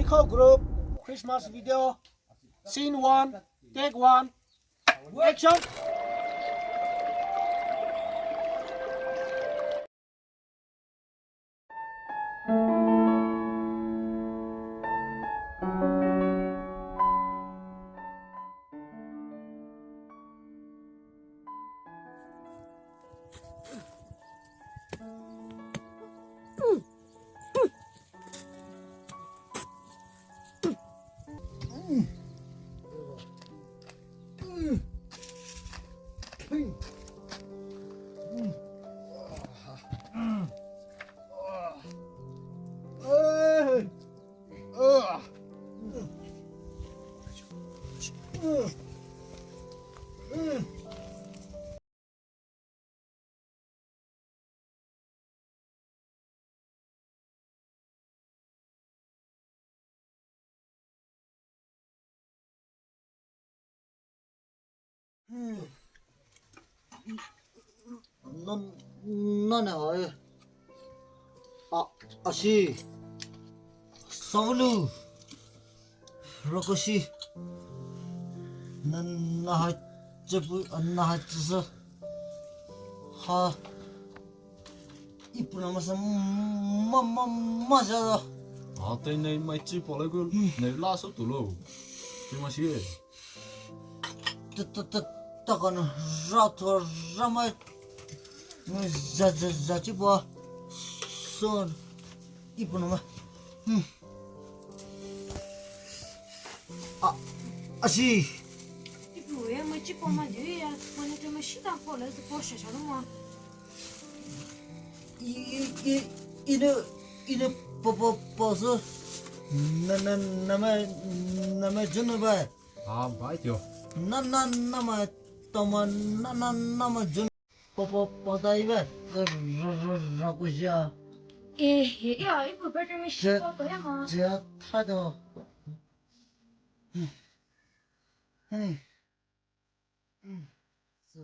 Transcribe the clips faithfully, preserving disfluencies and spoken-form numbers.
Core group, Christmas video, scene one, take one, action. Nan, nan ai. A, asi. Saulu. Rakosi. Nan, nahai chepu, nahai chesa. Ha. Ipu na masa ma, ma, ma, ja. A, te nei mai chi pole ku, nei la so tu lo. Te ma si e. Ta, ta, ta, ta kan ra tho ra mai. Ja, ja, ja, chi po. So. Ipu na ma. Hmm. A, asi. Ipu e, ma chi po ma di ya. Ma ne te ma si ta po le, po sha sha lo ma. I, i, i, ine, ine po, po, po so. Na, na, na ma, na ma jun ba. A, ba tio. Na, na, na ma, to ma, na, na, na ma jun. Po, po, po dai ba. Ra, ra, ra, ku ja. E, e, ya, ipu better mi shi po ko ya ma. Ja, ta do. Hmm. Hey. Hmm. So.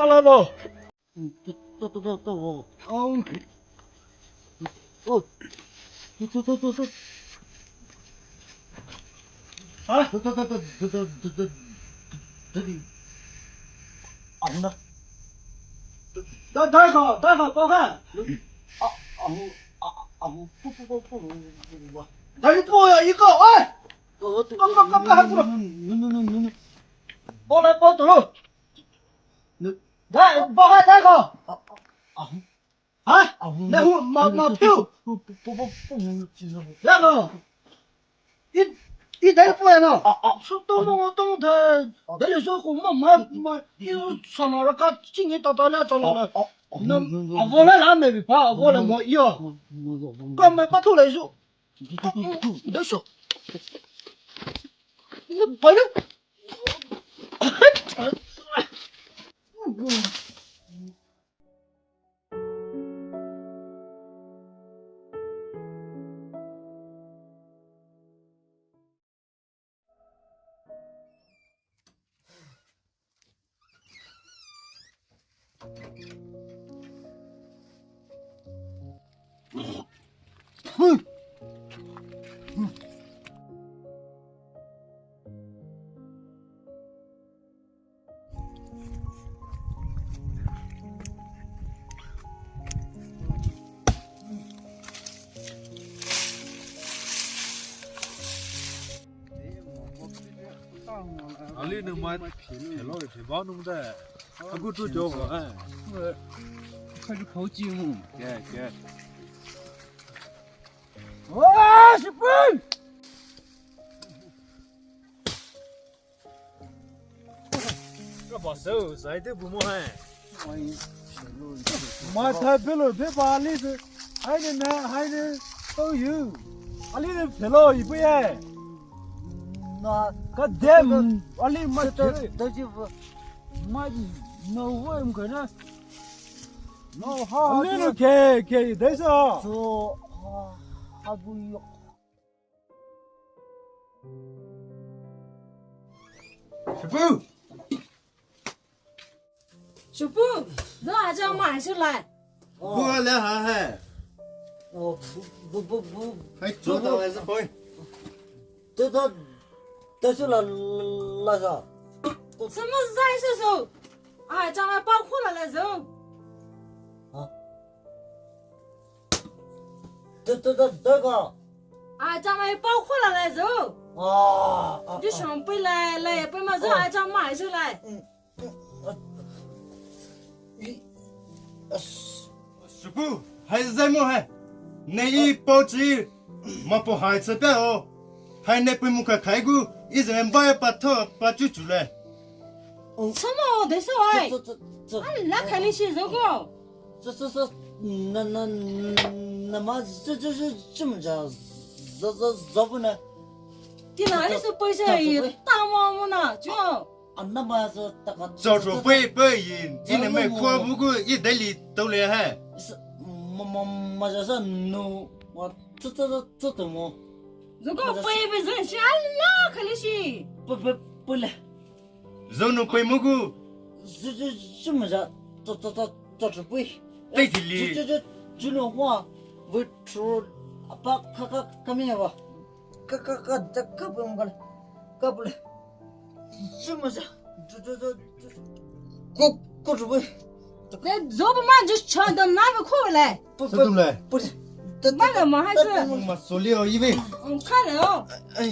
Alalo. Ha? Ne hu ma, ma piu. Ya no. I, i dai po ya no. Su to mo to de. De le so ko ma, ma, ma. I su sa na ra ka ching i ta ta le ta le. Na, a vo le la me bi pa, a vo le mo yo. Ka me pa tu le su. De so. Pa le. Ali ne mai hello, hello, nung de. Aku tu jo ba, eh. Ka ju khou chi mu. Ke, ke. Wa, sipui! Ka ba so, zai de bu mo hai. Ai, Mathai pelo be ba ali de. Haine na, haine. To you. Ali de pelo ibu ye. Na. God damn. Ali ma. Doji. Ma. No way, mkana. No, ha. Ali no ke, ke, desa. So, ha, ha, bu yo. Shupu! Shupu! Zo aja ma hai shu lai. Bu le ha hai. Oh, bu, bu, bu, bu. Hai, zo ta lai sa poi. Tu ta, ta shu la, la sa. Sama zai shu shu. Aja ma pao khu la la zo. Ha. Dai, dai, dai, dai ka. Aja ma pao khu la la zo. Ah, ah, ah. Ju shong pui lai, lai pui ma zo, ah, aja ma shu lai. Mm, mm, ah. I, as. Shupu, hai zai mo hai. Ne i pao chi, ma pao hai chi pe o. Hai ne pui mu ka khai gu, i zai mbai pa tho, pa chu chu le. Sama o de so ai. Zo, zo, zo, zo. Ala khali shi zo ko. Zo, zo, zo, na, na, na ma, zo, zo, zo, zo ma ja, zo, zo, zo bu na. Ti na, zo, ali zo poi zo, zo, zo, i, zo, ta ma mo na, jo. A na ma zo, ta ka, zo, zo, zo, zo, poi, poi, i, i ne mai kwa bu gu, i dai li to le ha. Zo, ma, ma, ma ja sa no, wa, zo, zo, zo, zo to mo. Zo ko poi be zo shi ala khali shi. Poi, poi, poi le. Zo no poi mo gu. Zo, zo, zo ma ja, to, to, to, to, to poi. Tai ti li. Zo, zo, zo, zo no wa, we tro, apa, ka, ka, ka mi wa. Ka, ka, ka, da, ka poi mo ka le. Ka poi le. Zo ma ja, zo, zo, zo, zo. Ko, ko to poi. Le, zo ba ma, zo cha da na ba ko le. Poi, poi, poi. Ma le ma hai se. Ma so le o, i ve. Mm, ka le o. Ai.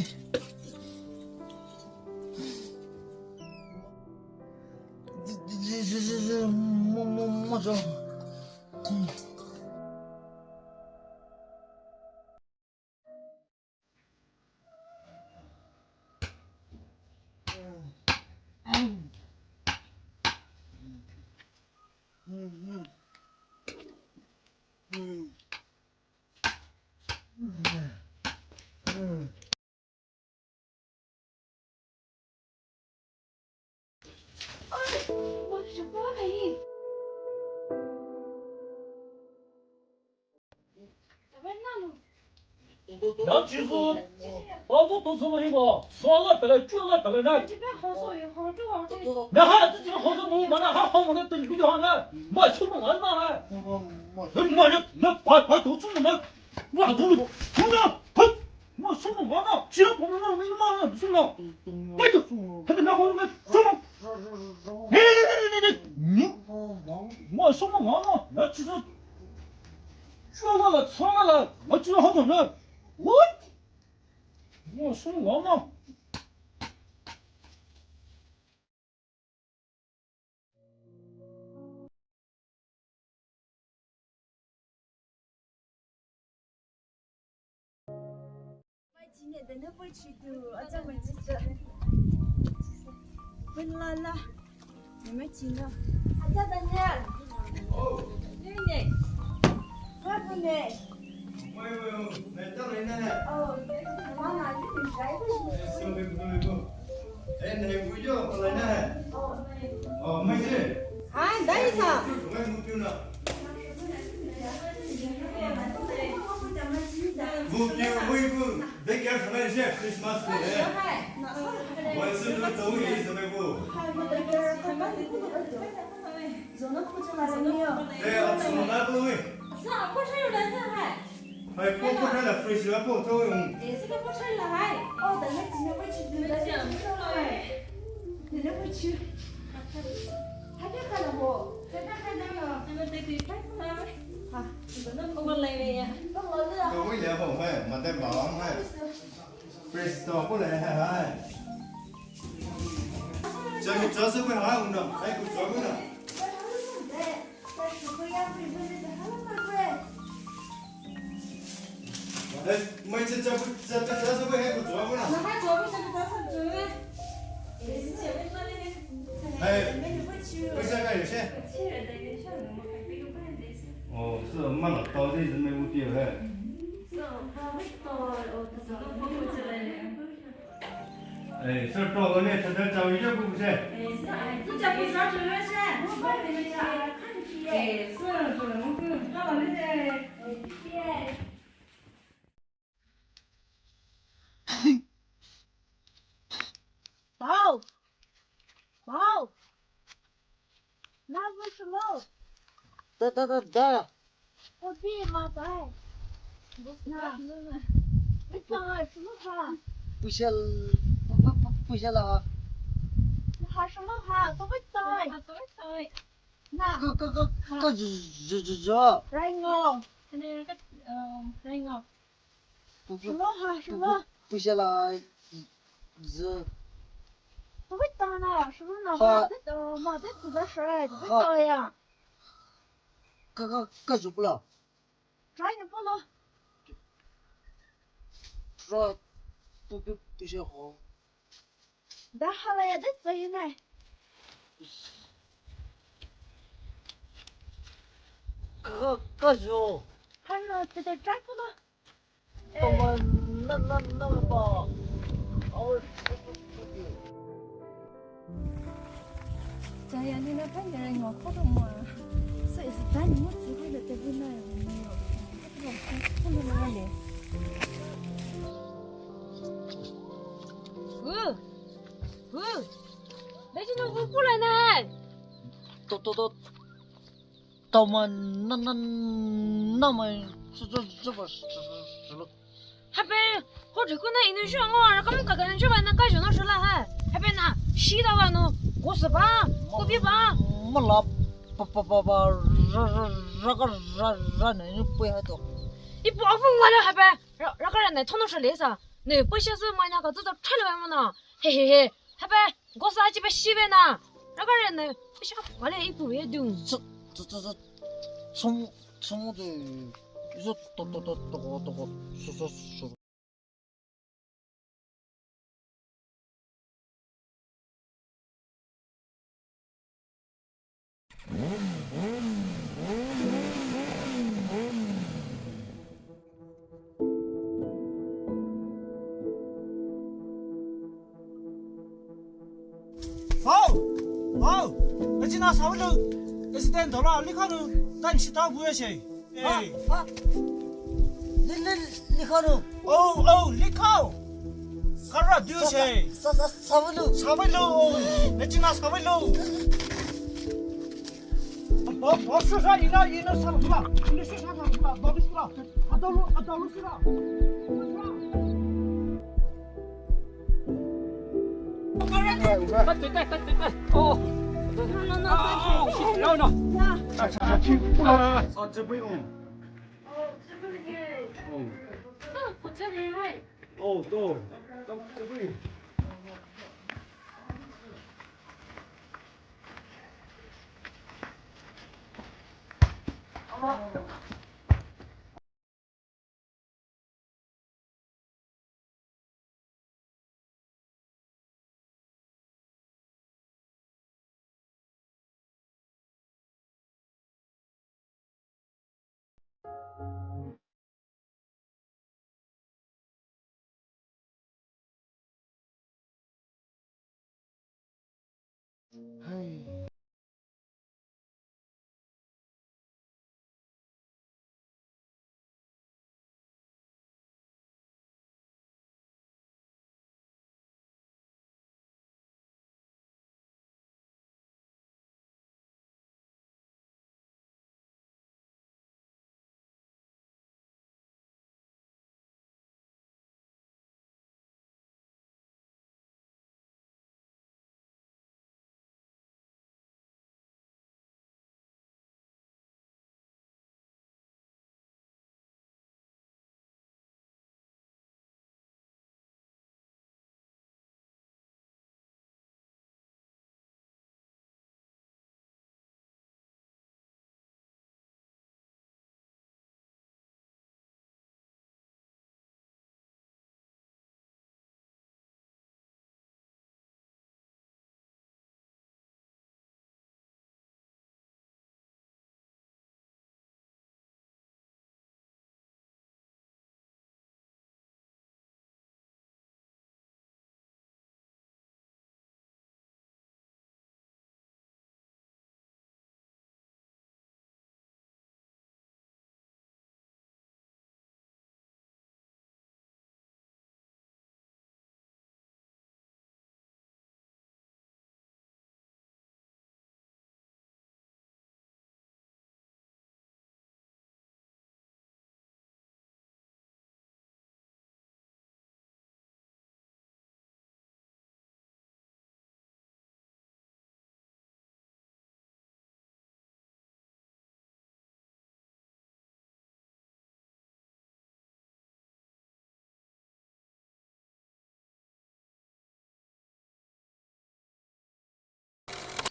Hai, dai sa. Hai, ko, ko thai la fridge la po tho. Eh, sika ko thai la hai. Oh, da na chi na ko chi du da. Ni na ko chi. Hai ka la ho. Hai ka la ho. Ha, da na ko la ya. Ko la ya. Ko la ya ho hai, ma te ba hai. Fridge to ko le hai. Cha mi cha se ko hai, un da. Hai ko cha ko na. Hai, mai cha cha bu, cha cha cha sa bu hai bu chua bu na. Na hai chua bu cha cha sa bu. Hai, bu cha ka yushe. Mala tao de zeme bu tiu he. Eh, sir, tao le, thada chao ye bu se. Wow! Wow! Na vei shilo. Da, da, da, da. O bi ma bai. Na. Bai bai, shilo ha. Pushel, pu, pu, pu, pushel ha. Ha shilo ha, to bai tai. To bai tai. Na. Ka, ka, ka, ka, jo, jo, jo, jo. Rai ngo. Rai ngo. Pu, pu, shilo ha, shilo. Pu, pushel ha. Zü. Tawai tana, shuluna, ha. Ma, te, uh, ma, te, tu da shai, tu da shai ya. Ka, ka, ka ju pula. Try ni pula. Try, tu, tu, tu she ho. Da hala ya, te, tu ya nai. Ka, ka, ka ju. Hana, te, te, try pula. Hu, hu, hu, hu, hu, hu, hu, Toma, na, na, na, ma, su, su, su, su, su, su, lo. Hape, ho jikuna inu shu ngo, ra kam ka kan shu ba na ka jona shu la ha. Hape na, shi da wa no, ko sa ba, ko bi ba. Ma la, pa, pa, pa, pa, ra, ra, ra, ka, ra, ra, na, ni pui ha to. I pu afu wa la hape, ra, ra ka ra na, thono shu le sa. Ne, pu sha su ma na ka zu to thale ba mo na. He, he, he. Hape, gosa aji pe shibe na. Ragare ne, pe sha wale ipu ye du. Tsu, tsu, tsu, tsu, tsu, tsu, tsu, tsu, tsu, tsu. Hao! Hao! Ejina sawilu. Accident dola likha nu. Tan chita buye she. Eh. Ha, ha. Li, li, likha nu. Oh, oh, likha. Kara diu she. Sa, sa, sa, sawilu. Sawilu. Oh. Ejina sawilu. Bo, bo, shusa, ina, ina, sa, sa. Ina, shusa, sa, sa. Bo, shusa. Adalu, adalu, shusa.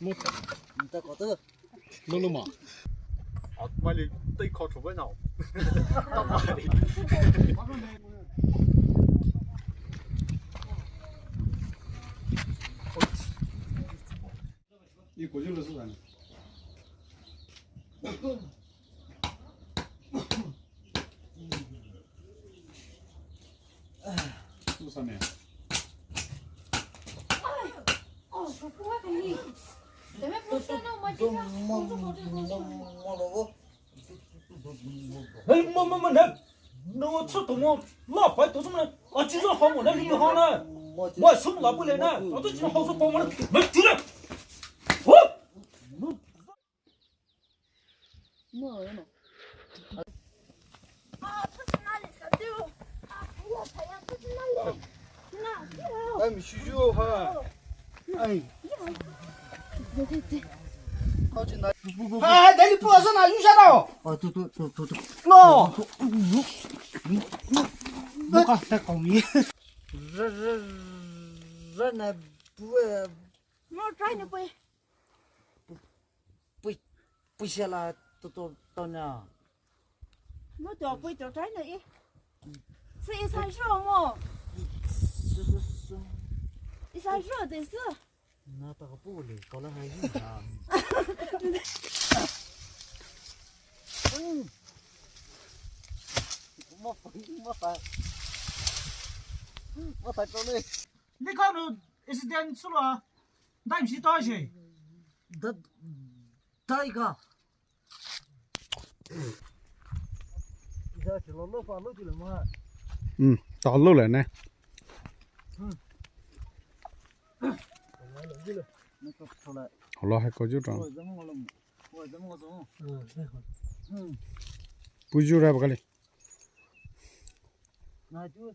Mo ta. Mo ta ko ta. Lo lo ma. A, ma li tai ko tho ba na. Ni ko ju lo su ba. Hey, mo, mo, mo, ne. No, tsu to mo. La pai to mo. A, tsi zo ha mo, ne, li ha ne. Mo, sum la bu le ne. A, to tsi ho zo pa mo ne. Me tu le. Wo. Ai, mi shu ju ha. Ai. Ai, dai li pu sa na, yu sa na. A, tu, tu, tu, tu, tu. No. Mo ka ta ko mi. Ra, ra, ra na pu, eh. Mo try na pu. Pui, pui sia la to, to, to na. Mo to pui to try na e. Sü isa sure mo. Sü, sü, sü. Isa sure de sü. Na ta ka pu le, ka la ha yi na. Mo fa, mo fa. Mo fa to le. Ni ka no accident sü la. Dai shi ta shi. Da, dai ka. Ida chi lo lo fa lo chi lo ma. Hmm, ta lo le ne. Hmm. Lo hai ko ju tang. Hmm. Pu ju ra ba ka le. Na ju.